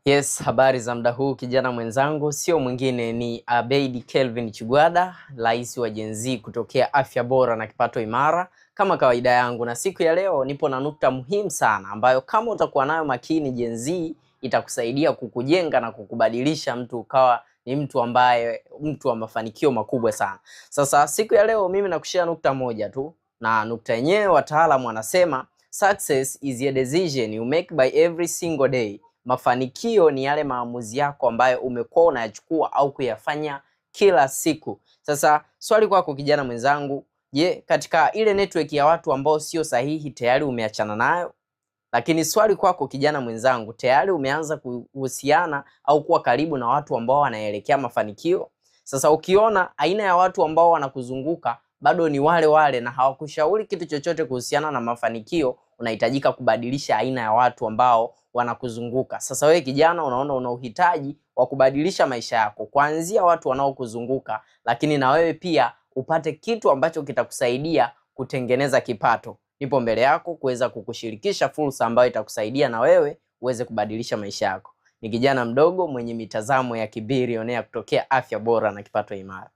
Yes, habari za muda huu kijana mwenzangu, sio mwingine ni Abeid Kelvin Chigwada, rais wa Gen Z kutokea Afya Bora na Kipato Imara, kama kawaida yangu. Na siku ya leo nipo na nukta muhimu sana ambayo kama utakuwa nayo makini, Gen Z, itakusaidia kukujenga na kukubadilisha mtu ukawa ni mtu ambaye mtu wa mafanikio makubwa sana. Sasa siku ya leo mimi nakushare nukta moja tu, na nukta yenyewe wataalamu wanasema success is a decision you make by every single day. Mafanikio ni yale maamuzi yako ambayo umekuwa unayachukua au kuyafanya kila siku. Sasa swali kwako kijana mwenzangu, je, katika ile network ya watu ambao sio sahihi tayari umeachana nayo? Lakini swali kwako kijana mwenzangu, tayari umeanza kuhusiana au kuwa karibu na watu ambao wanaelekea mafanikio? Sasa ukiona aina ya watu ambao wanakuzunguka bado ni wale wale na hawakushauri kitu chochote kuhusiana na mafanikio, unahitajika kubadilisha aina ya watu ambao wanakuzunguka. Sasa wewe kijana, unaona una uhitaji wa kubadilisha maisha yako kuanzia watu wanaokuzunguka, lakini na wewe pia upate kitu ambacho kitakusaidia kutengeneza kipato. Nipo mbele yako kuweza kukushirikisha fursa ambayo itakusaidia na wewe uweze kubadilisha maisha yako. Ni kijana mdogo mwenye mitazamo ya kibirionea kutokea Afya Bora na Kipato Imara.